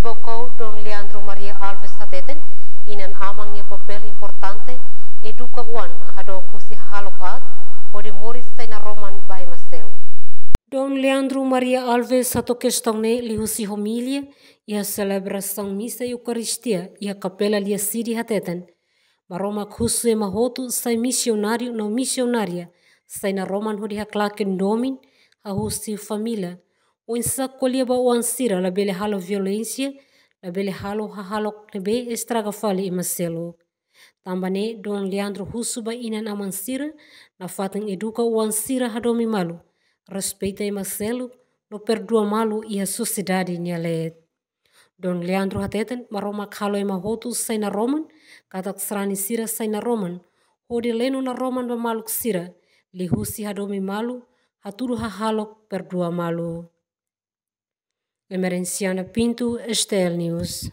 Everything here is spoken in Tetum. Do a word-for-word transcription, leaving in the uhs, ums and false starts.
Baucau, Dom Leandro Maria Alves hateten, inan-aman nia papél importante eduka oan hadook husi hahalok aat hodi moris sai naroman ba ema seluk. Dom Leandro Maria Alves hato'o kestaun ne'e liuhusi omilia iha selebrasaun misa Eukaristia iha Kapela Liasidi hateten, Maromak husu ema hotu sai misionáriu no misionária sai naroman hodi haklaken domin, hahú husi família, oinsá ko'alia ba oan sira labele halo violénsia, labele halo hahalok ne'ebé estraga fali ema seluk. Tanba ne'e Dom Leandro husu ba inan-aman sira nafatin eduka oan sira hadomi malu, respeita ema seluk, no perdua malu iha sosiedade nia leet. Dom Leandro hateten Maromak halo ema hotu sai naroman, katak sarani sira sai naroman, hodi leno naroman ba maluk sira, liuhusi hadomi malu, hatudu hahalok, perdua malu. Emerenciana Pinto, S T L News.